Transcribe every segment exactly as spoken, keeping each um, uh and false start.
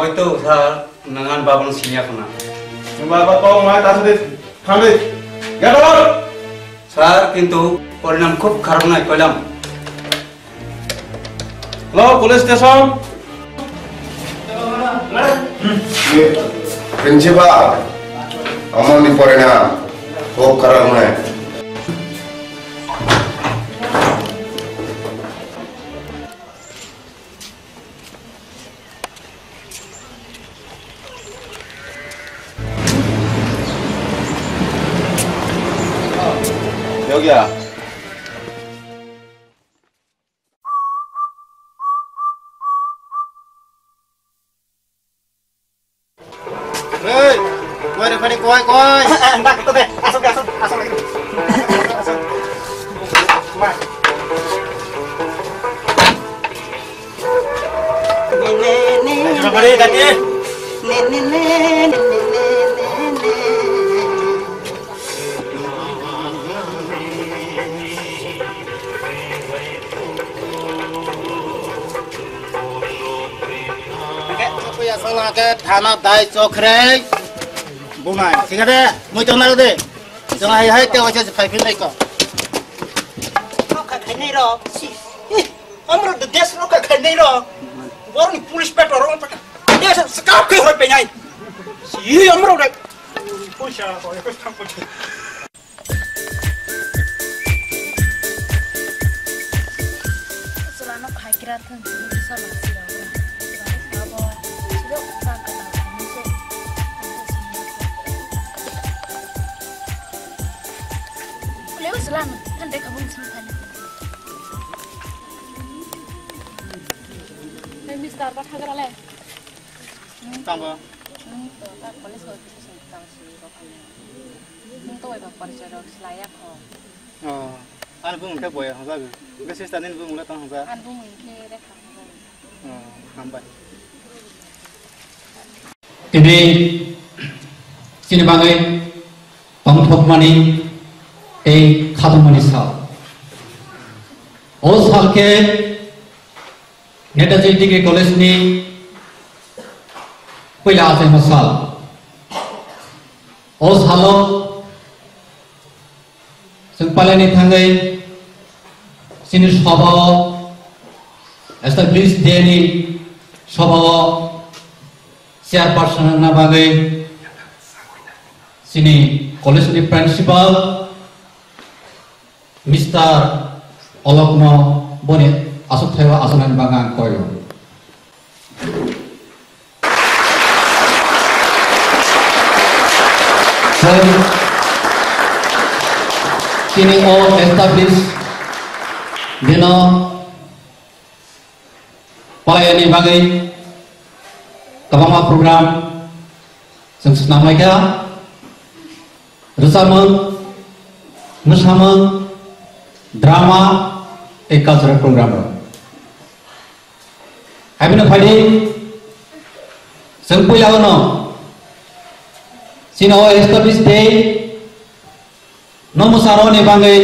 হয়তো স্যার, নানান বাবন সিনিয়া কোনা। বাবা তো মায় তাসে দে, থামে। Get out! স্যার, কিন্তু পরিণাম খুব খারাপ নয়, কইলাম। Hello, police station. Principal, amoni porinam hok karam hai. Yo gya? Hey, koi re, koi, koi, koi. Asok, asok, asok lagi. Asok. Mai. Asok lagi, tadi. Thana dai chokre bunai. Singa de, mui tongna de. Jong hai hai te wacha phai phin nai ko. Rokha khainai ro. Si. Ih, amro de des rokha khainai ro. Borni police petrol ro. Des skap ke hoi penai. Si amro de. Pucha ko ko thang ko. Chwla no phai kira thung chini salo siro. Abo siro chang kana thung se. Leo chwla no than de khabung sing thani. Hey, mister, ba thagra le. Tamo. Nung to ta college ko education tang si ro kami. Nung to wai ba parichai rok slaya kho. Oh, ani bumung khe boya hwnjago. Hwnkhe sister nini bumung le tong hwnjak? Ani bumung khe Rekha hwnjago. Oh, hambai. Tini chini bagwi tongthokmani tei khatungmani sal. O sal khe Netaji Degree College ni puila achaima sal. O salo chwng pailani thangwi chini sobao, Establish Day ni sobao chairperson wngna bagwi chini college ni principal, Mister Olokno boni aswk thaio aswknani bagwi ang koio. Chwng chini o establish dino palaiyani bagwi kwbangma program chwng swnamlaikha, rwchapmung, mwsamung, drama tei cultural program rok. Haibino phaidi chwng puila uno chini o establish day no mwsarokni bagwi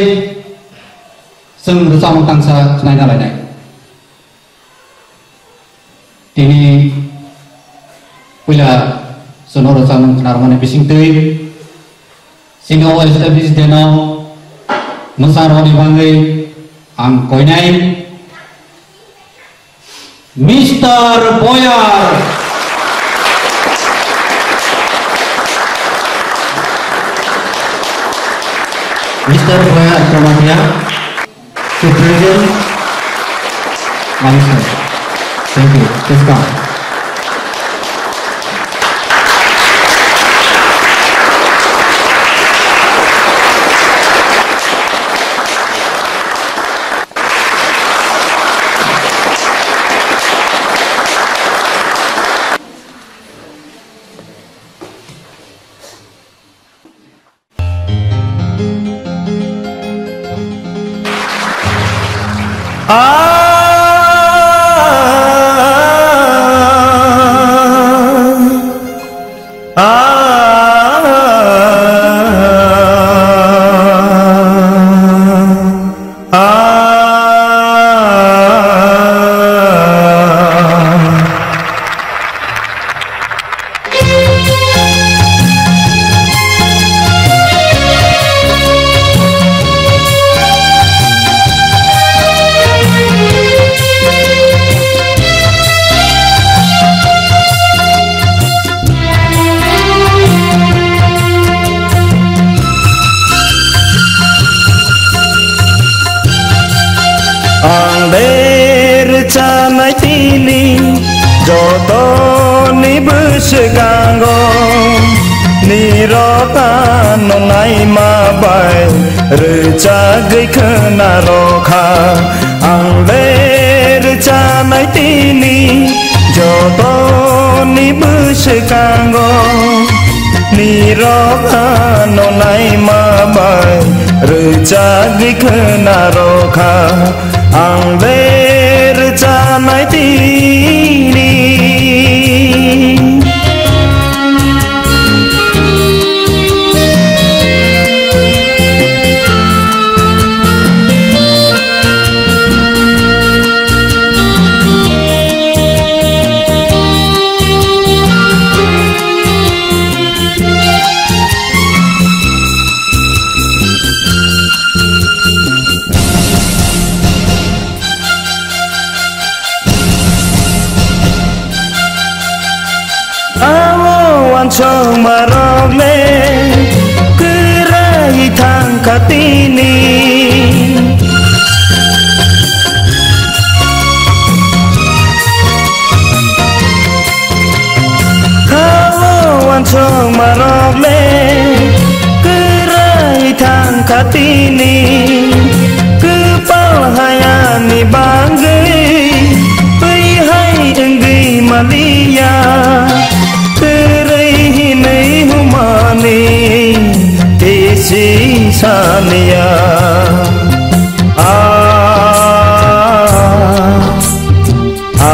chwng rwchapmung tangsa khnaina lainai. Tini puila chwngno rwchapmung khwnarwmani bisingtwi chini o establish day no mwsarokni bagwi ang koinai Mister Boyar. Mister Boyar Jamatia. To present Manisha. Thank you. Please come. Ni bwswkango nirok ano naima bai rwchagwi khwna rokha. Ang le rwchanai tini jotoni bwswkango nirok ano naima bai rwchagwi khwna rokha. Ang le rwchanai tini. Amo wansokmarok le kwrwi thangkha tini. Khao wansokmarok le kwrwi thangkha tini, kwpal hayani bagwi twi hai wngwi maliya, kwrwi hinwi humani tisi saniya. Ah, Ah,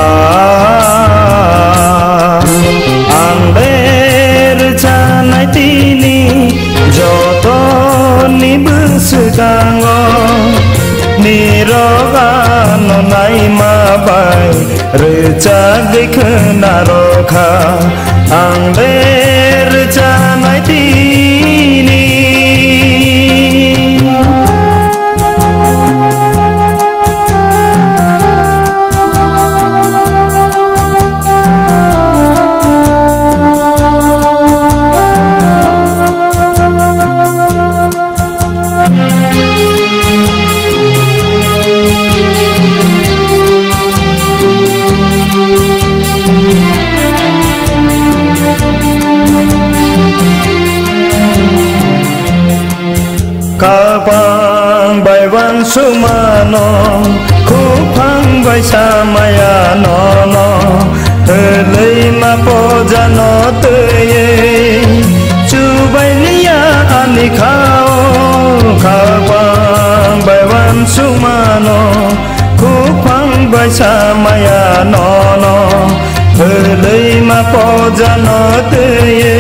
ang ber chanai tini jotoni bwswkango nirok ano naima bai rwchagwi khwna rokha. Ang ber chanai tini. Khapang bai uansukmano, khupang bai samaya nono, hwlwi ma pojano twiwi, chubai liya ani khao. Khapang bai uansukmano, khupang bai samaya nono, hwlwi ma pojano twiwi,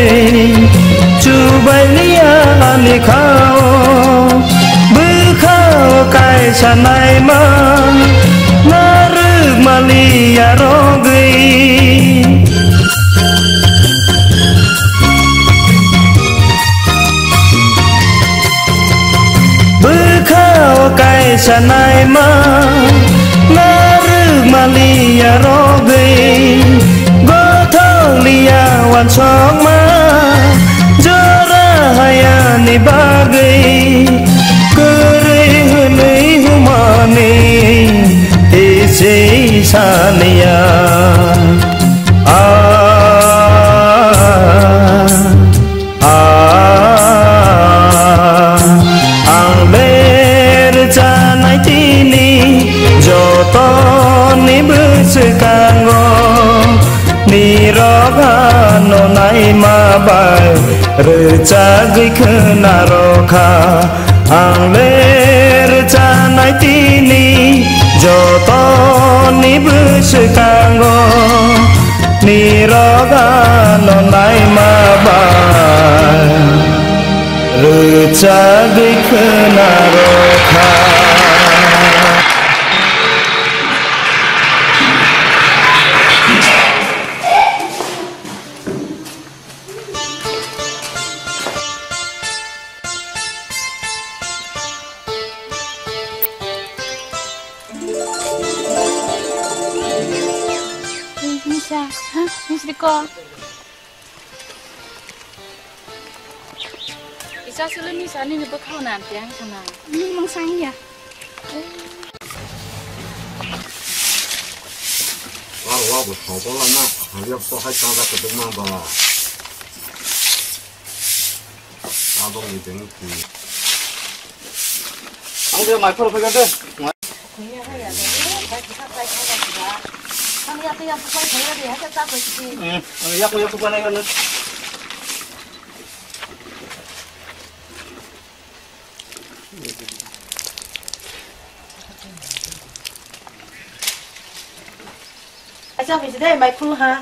chubai liya ani khao. Bwkhao kaisa naima narwk maliya rogwi. Bwkhao kaisa naima narwk maliya rogwi, gothok liya uansukma jora hayani bagwi, kwrwi hwnwi humani tisi saniya. Ah, Ah, ang ber chanai tini jotoni bwswkango nirok ano naima bai rwchagwi khwna rokha. Ang ler chanai tini jotoni bwswkango nirok ano naima bai rwchagwi khwna rokha. Nisa, ha, nisi ko. Isa sulu nisa ni ni bwkhao na tiang sana. Ni mung sang ya. Wow, Wa bo song ko lama, ha yok to hai tang ka to ma ba. Abo ni deng ki. Ang dia mai phone phai ka de. Ang ya ya ya, bai kita pai ka ba. Ang ya ya, pai ka ya de, ha ta pai ki. Hmm, ang ya ya, pai ka na. Acha, hoi jide, mai phul ha.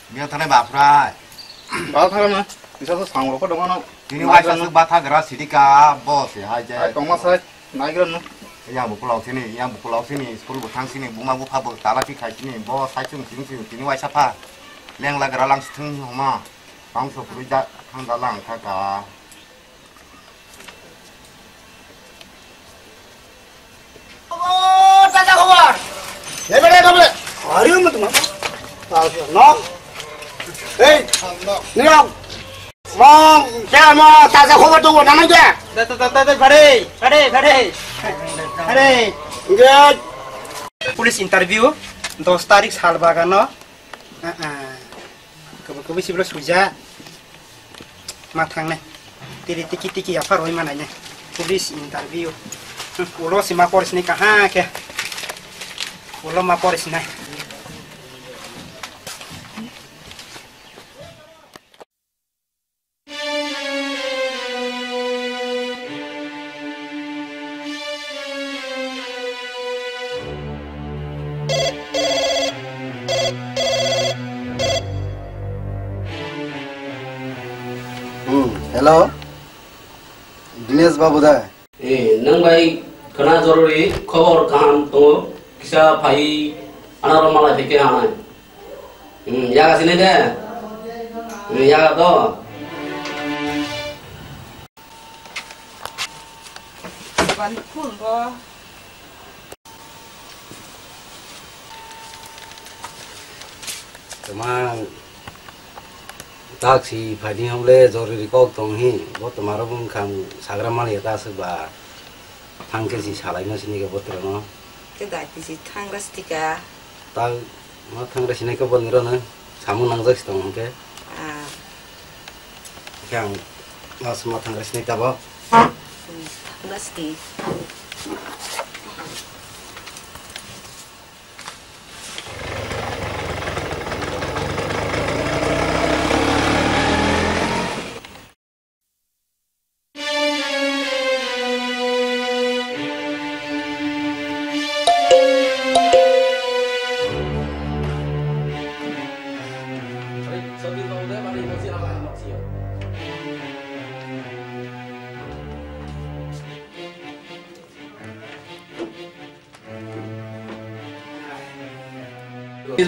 Biya thanai baprai. Ba thara ma. Bisa so sango ko dong ano. Tini waisa su batha gra sidika bo se hai je. Ai tongma sai. Naigra no. Yang bu pulau sini, yang bu pulau sini, school bu thang sini, buma bu pha bu tala pi khai sini, bo sai chung sini sini, tini waisa pha. Leng la gra lang sithung homa. Bang so puri da thang da lang kha ka. Abo, tata khobor. Lebele, lebele. Hari mo tuma. Tal no. Hey. Niram. Mong, kya mo, tata khobor tu nang kya? Tata, tata, tata, phare, phare, phare. Phare. Nge. Police interview, dos tarik sal bagano. Ah, ah. Kabur kabur sibra suja. Ma thangnai. Tiri tiki tiki yapha roi manai nai. Police interview. Hmm, ulo si ma poris ni kaha ke. Ulo ma poris nai. Hmm, hello. Dinesh babu da? Eh, nwng bai khwna jorori khobor kaham tongo, kisa phai anaro malai phai khe hanai. Hmm, yaga sinai de? Hmm, yaga to? Ban phun bo. Tama taksi phani hwnle jorori kok tong hi, bo tama rok wngkha sagra maliya ta aswk ba thang khe si salai ma sini khe bo twrwno. Khe dai tisi thangra stika. Ta ma thangra sinai khe bo nirano samung nangjak si tong hwnkhe. Ah. Khe ang ma sima thangra sinai tabok. Hmm, thangra siti.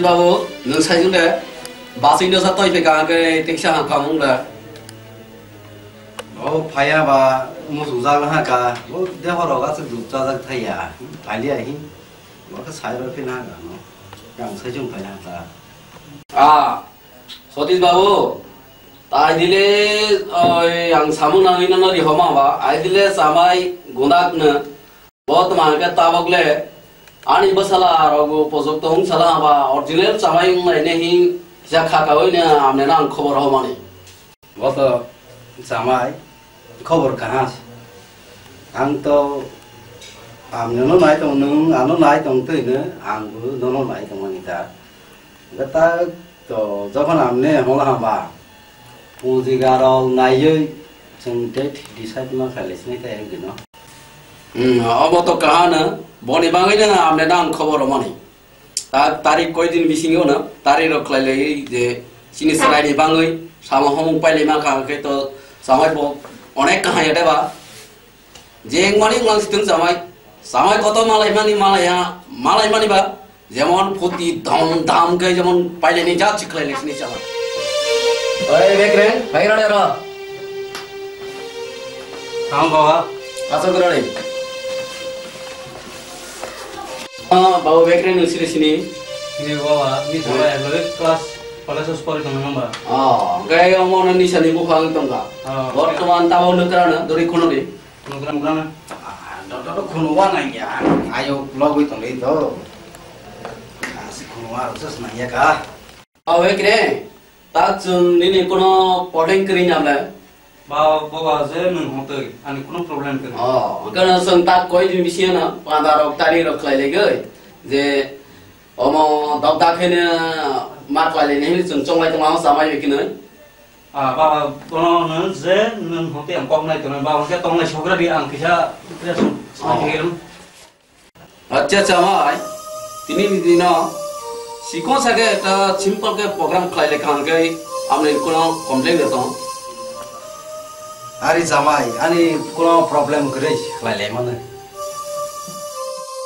Babu, nwng saijwk de, baswi no sa toi phaikha hwnkhe teksa ham khamung da. O phaiya ba, muchung jak ha ka, o deho rok aswk duk chajak thaiya, phailia hi, bo khe sai rw phina ha ka no, yang saijwk phaiya ha ta. Ah, Satish babu, tai dile, oi, ang samung nangwi nono rihoma ba, ai dile chamai gundak no. Bo tma hwnkhe tabok le ani bwsala rogo pojok tong sala ba original chamai wngnai ne hi kisa kha kaui ne amne nang khobor homani. Bo to chamai khobor kaham. Ang to amne no nai tong, nwng ano nai tong twi ne ang bo nono nai tong mani ta. Hwnkhe ta to jokhon amne holo hamba, punjigarok naiwi chwng date decide ma khailai sinai ta ek dino. Hmm, obo to kahano, boni bagwi no amne nang khobor romani. Ta tarik koi din bisingo no, tarik rok khlai lai je chini chwraini bagwi samo homung pailai ma kha hwnkhe to samai bo onek kaham ya deba. Jeng mani wnglang sitwng chamai. Chamai kotor malai mani malai ha, malai mani ba. Jemon phuti dham dham khe jemon paileni jat sikhlai lesni chamai. Oi, Bekreng, hai rane ro. Tamo baba. Aso grani. Ah, baba Bekreng nung sini sini. Ni baba, ni sabai logi class college o pori tong nang ba? Oh, hwnkhe omo no nisa ni buphang tongkha. Oh, bortoman tamo nukra no dori khunu di. Nukra, nukra na. Ah, do, do, do, khunu wa nang ya. Ayo, logwi tong di to. Ah, si khunu wa, sus nang ya ka. Awe kre, tak chwng nini kuno problem kwrwi nang le? Ba, baba je nwng hotoi, ani kuno problem kwrwi. Oh, hwnkhe no chwng tak koi din bisingo no, panda rok tari rok khlai legoi, je omo dok dak khe no ma khlai le hinwi chwng chonglai tongma chamai bai khe no. Ah, baba, bono nwng je nwng hotoi ang kok nai tongnai, baba hwnkhe tongnai sogra di ang kisa, kisa sum-, sum-, Oh. Acha, acha, mai. Tini ni dino sikon sa khe ekta simple khe program khlai le kha hwnkhe amni kuno complain de tong. Ari jamai, ani kuno problem kwrwi khlai le mano.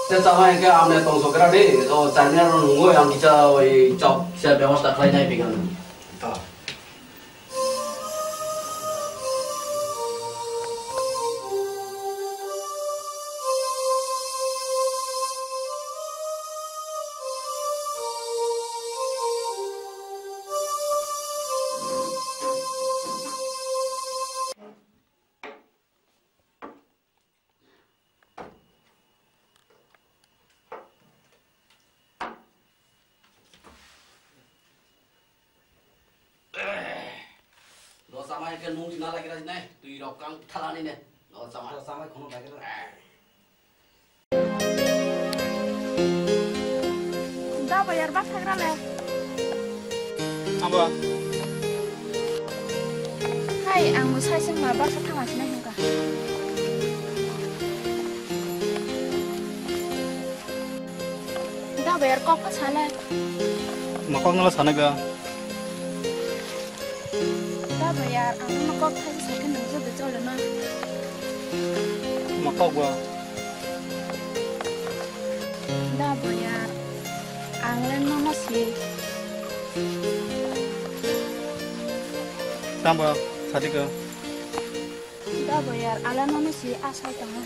Acha, acha, mai, hwnkhe amni tong sokra de, o charminar rok nungwi ang kisa oi chok kisa bebosta khlai nai bigan. To. Lo samai ke nung sina lagi rajne, tui rok kang thalani ne. Lo samai. Lo samai khono lagi rajne. Da bayar bak thagra le. Abo. Hai, ang bo sai seng ma bak sa thama sina hingka. Da bayar kok pa sana. Makok nala sana ga. Da bayar, ang no kok thai sa khe nang jodo cholo na. Makok ba. Da bayar, ang le no no si. Tamba, sadi ga. Da bayar, ang le no no si asai tong.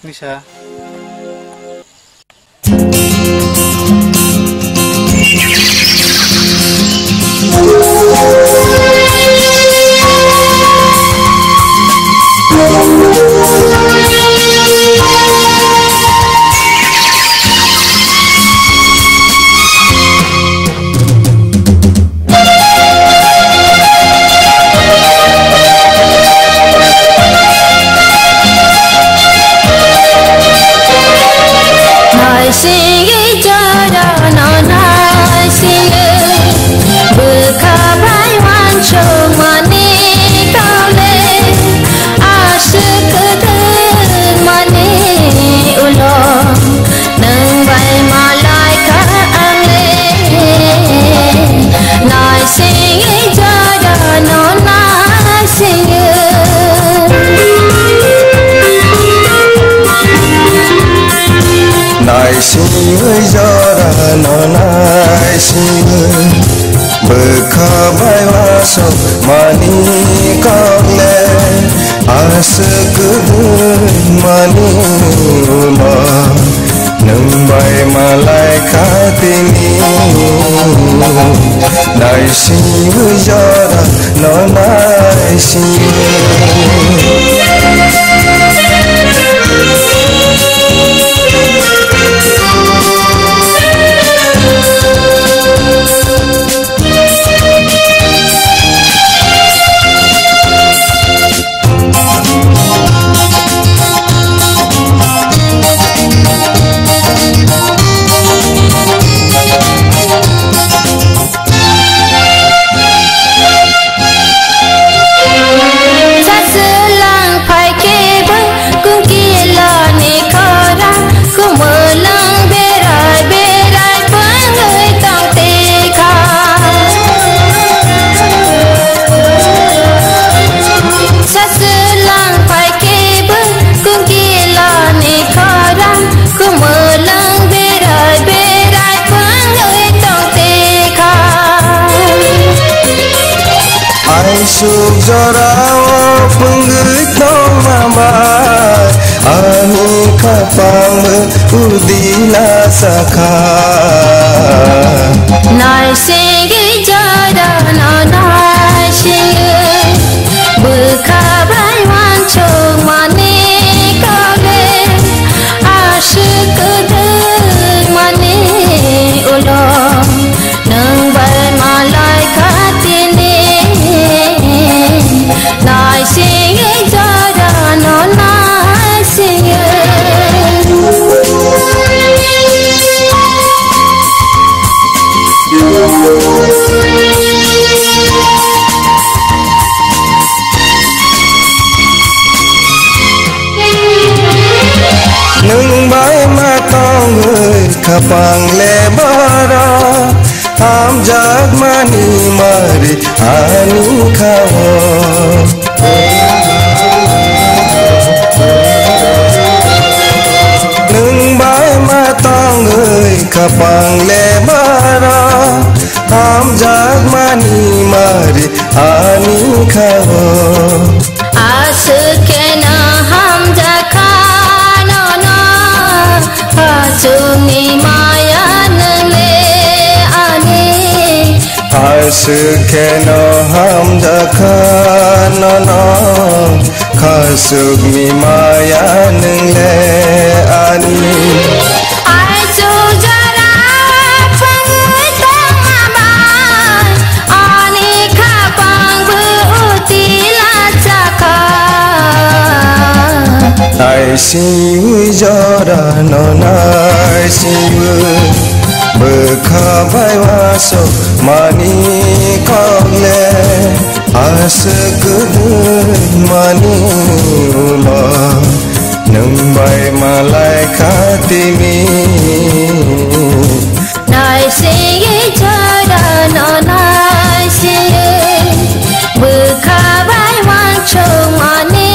Nisa. Naisingwi jorano naisingwi, bwkha bai uansukmani kaule, aswk kwdwkmani ulo. Nwng bai malai kha ang le, naisingwi jorano naisingwi. Naisingwi jorano naisingwi, bwkha bai uansukmani kok le, aswk kwdwkmani ulo. Nwng bai malai kha tini, naisingwi jorano naisingwi. Sasulang phai khe bo kungkilani khorang, kumulung berai berai pungwi tong tikha. Sasulang phai khe bo kungkilani khorang, kumulung berai berai pungwi tong tikha. Aisuk jorao pungwi tongma bai, ani Khapang udila sakha. Naisingwi jora no naisingwi, bwkha bai wansuk mani kole, aswk kwdwk mani ulo. Nwng bai malai kha tini, naisingwi jora no naisingwi. Nwng bai ma tongwi khapang le borok, hamjakmani mari ani khao. Nwng bai ma tongwi khapang le borok, hamjakmani mari ani khao. Aswk kheno hamjakha nono, aswkni maya nwng le ani. Aswk kheno hamjakha nono, aswkni maya nwng le ani. Aichu jora phangwi tongma bai, ani khapang bo utila chakha. Naisingwi jora no naisingwi, bwkha bai wasuk mani kok le. Aswk kwdwk mani ulo, nwng bai malai kha tini. Naisingwi jora no naisingwi, bwkha bai wansuk mani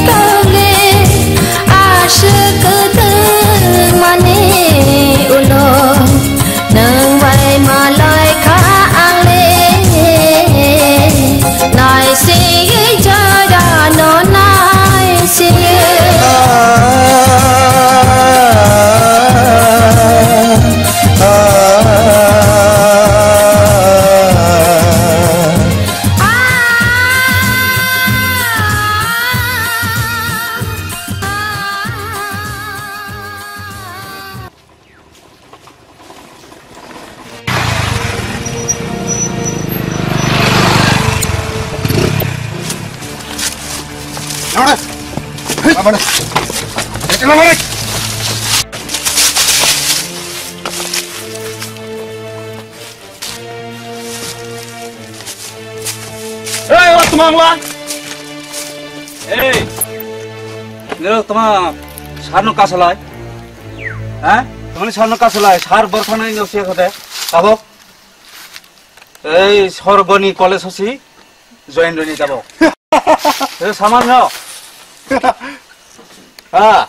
kok le. Aswk kwdwk mani ulo, nwng bai malai kha ang le, naisingwi jora no naisingwi. Ei, ora tma wngla? Ei, nirok tma sarno kasalai? Ha? Tmani sarno kasalai? Sar borthana ino siya khade. Tabok? Ei, Sorgoni college hosi join roni tabok. Ei, saman no. Ah.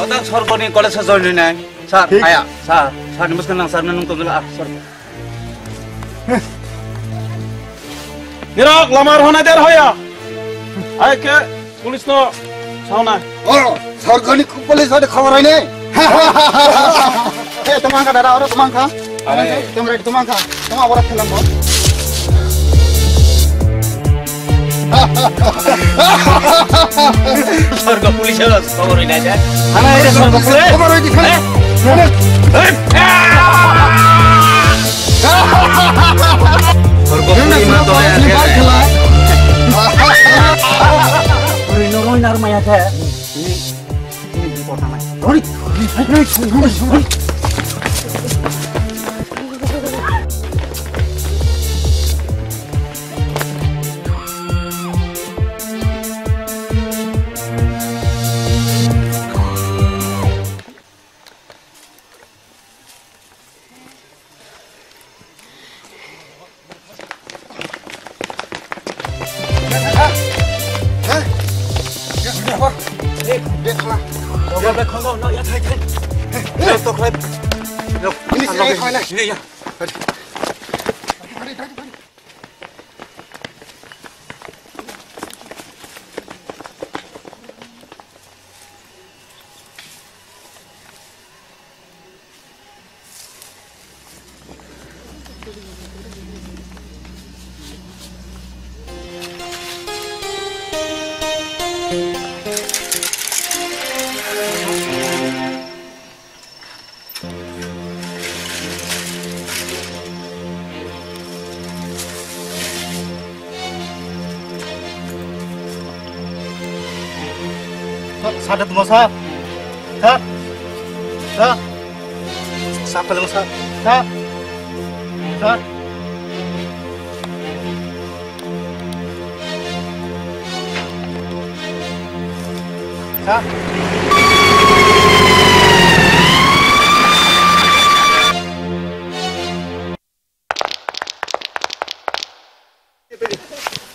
Otak Sorgoni college join roni nai. Sir, thik. Aya, sir, sir ni muskan lang sir nang tong dulu ah, sir. Nirok, lamar hona der hoya. Ai ke police no sauna. Oh, Sorgoni police ada khabar hai ne. Eh, teman ka dada, oro teman ka. Are. Teman ka, teman ka. Teman ora khelang bo. Sorgo police ada khabar hai ne. Ana, eh, Sorgo police. Khabar hai di. Eh? Eh? Sorgo police ma to ya. Ni bar khala. Ori no roi nar maya khe. Ni, ni, ni kota nai. Roi, roi, roi, roi, roi. Sir, sir, tamo sir. Sir. Sir. Sir, tamo sir. Sir. Sir. Sir.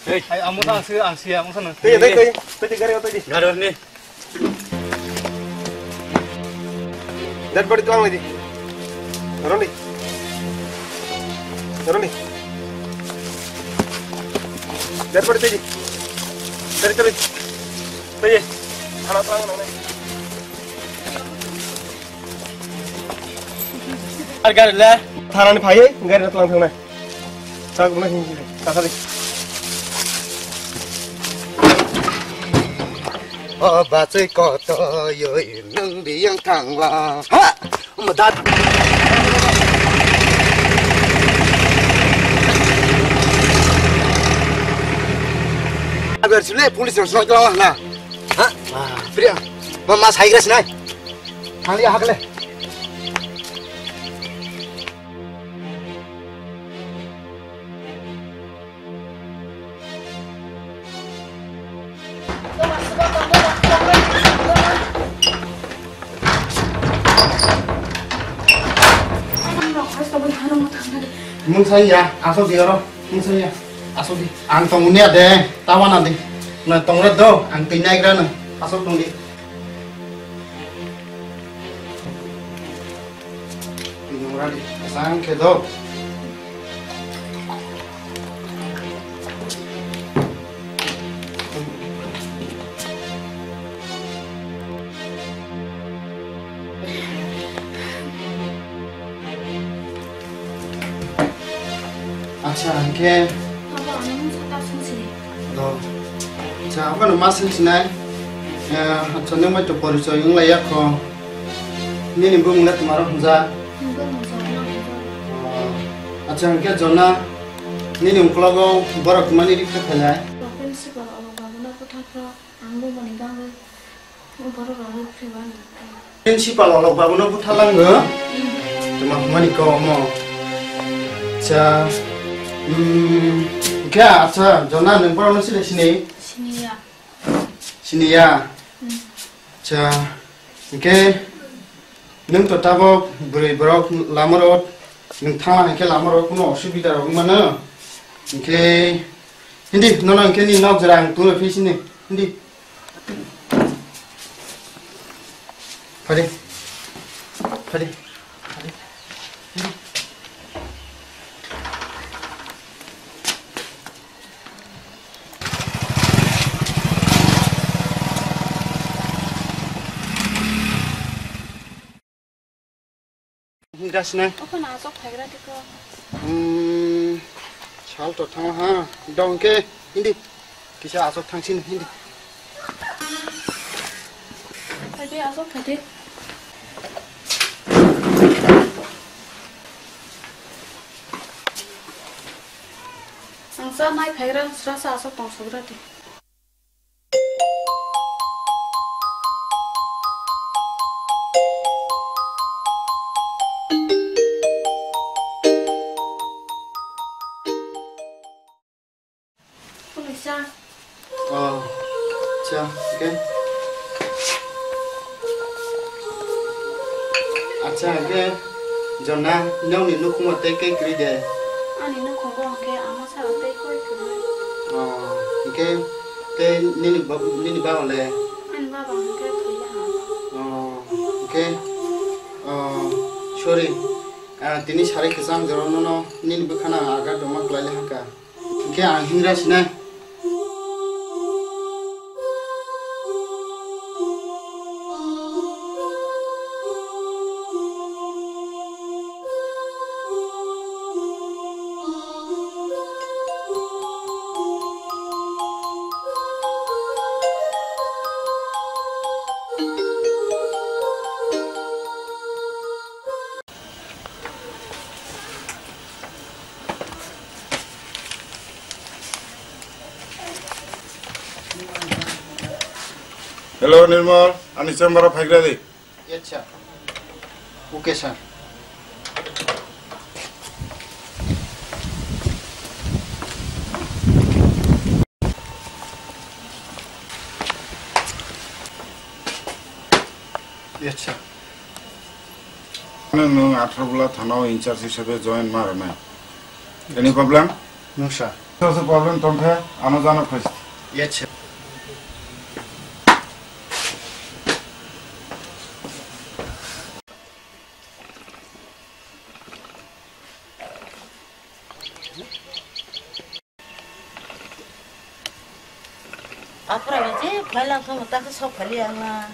Hey. Hai, amo ta ang si, ang si, amo sana. Tei, tei, tei, tei, gari, tei. Gari ni. Dead body tuang lagi. Roni. Roni. Dead body tei. Tei, tei. Tei. Hana tuang na. Ar gari le. Tharani phai, gari tuang thang na. Chak buna hinji, kakali. O bachai koto yoi nang biyang thangla. Ha! Madat. Aber sule police rok soi kala na. Ha? Priya, ma ma sai gras nai. Thangli hakle. Mung saya, asal dia ro. Mung saya, asal di. Ang tong unia de, tawana de. Na tong ro do, ang tinai gra na. Asal tong di. Pinung rani, asang khe do. Acha, hingkhe. Abo ano mung sata sung sini. Do. Acha, abo no ma sung sinai. Eh, acha, nung bai to porichoi wng lai ya kho. Nini bumung le twma rok hwnjak? Bumung Jona hwnjak. Oh. Acha, hingkhe Jona, nini uklogo borok twmani rikha khailai? Principal Olok Babu no bwthar kha, ang bumani bagwi borok rok rwk phri bani. Principal Olok Babu no bwthar lang no? Hmm. Twma hwnmani kok omo. Acha, hmm, hingkhe acha, Jona, nwng borok no sile sini? Siniya. Siniya. Hmm. Acha, hingkhe nwng to tabok bwrwi borok lama rok, nwng thangna hingkhe lama rok kuno osubida rok wng mano. Hingkhe hindi nono hingkhe ni nok jora ang tungno phi sini. Hindi. Phadi. Phadi. Hingra sinai. Okhon asok phagra tiko. Hmm, sal to thang ha. Dong ke hindi. Kisa asok thang sin hindi. Phaidi asok phaidi. Ang sa mai phagra sra sa asok tong sogra ti. Kulisa. Oh, acha, okay. Acha, okay. Jona, nokni nukhungo tei kei kwrwi de? Ani nukhungo hwnkhe ama salo tei koi kwrwi. Oh, hwnkhe tei nini ba-, nini baba le? Ani baba hwnkhe thwiya ha. Oh, hwnkhe, oh, sorry. Ah, tini sari kwcham jora nono nini bwkhano agar doma kwlai le hakha. Hwnkhe ang hingra sinai. Hello, Nirmal, ani chamber o phaigra di. Yes, sir. Okay, sir. Yes, sir. Nwng atharo bwla thana o in charge hisabe join ma rwnai. Any problem? No, sir. Soso problem tongkhe ano jano phai. Yes, sir. Aphra je khlai lang thang ta khe sok khali ang na.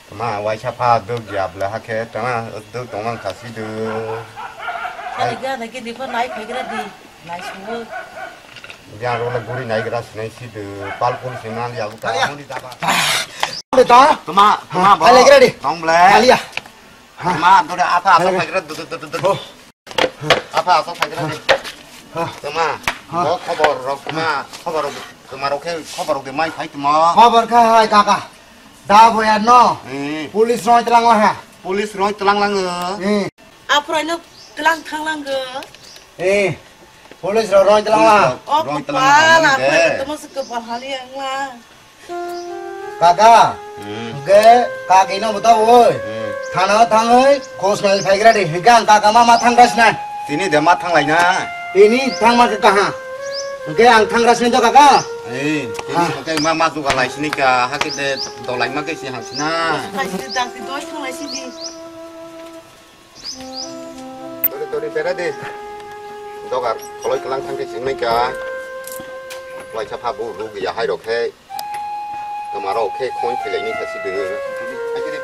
Tama waisa pha duk ya bla hakhe tama duk tong lang kha si du. Ani ga na ki di pha nai phai gra di. Nai suwo. Biang rok le guri nai gra sinai si du. Pal pul sinai ya bu ta moni da ba. Tama, tama ba. Phai le gra di. Tong ble. Khali ya. Tama dore apha asok phai gra du du du du. Apha asok phai gra di. Tama. Bo khobor rok tama. Khobor rok tama rok khe khobor rok de mai phai tama. Khobor kha hai kaka. Da boya no. Police roi tlang la ha. Police roi tlang lang. Aphra no tlang thang lang go. Eh. Police rok roi tlang la. O roi tlang la. Tamo se ko bahali ang la. Kaka, hwnkhe kaki no bwtao oi. Thana o thangwi khosnai phaigra di, hwnkhe ang kaka ma ma thangkha sinai. Tini de ma thanglai na. Tini thangma khe kaha. Hwnkhe ang thangra sinai to kaka. Ei, tini hwnkhe ma ma jugar lai sini ka, hakhe de dolai ma khe si hang sina. Khai sini dang ti doi thanglai sini. Dori dori bera de. Dogar koloi kelang thang khe singnai ka. Waisa pha bu ruk ya hai rok khe. Tama rok khe khoi khilai ni kha si de. Hai khe de.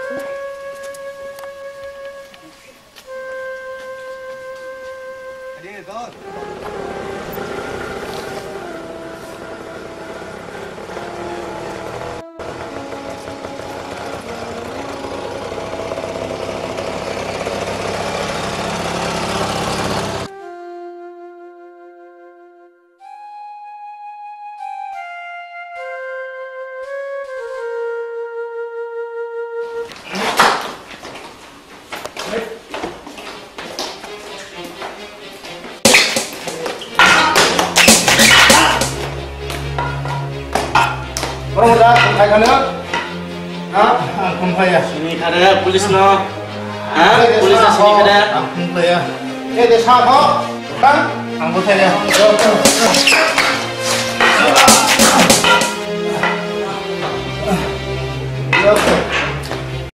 Oro da, phai khana? Ha? Phai ya. Sini khare police no. Ha? Police no sini khare. Phai ya. Eh, de sa kho. Kan? Ang phai ya.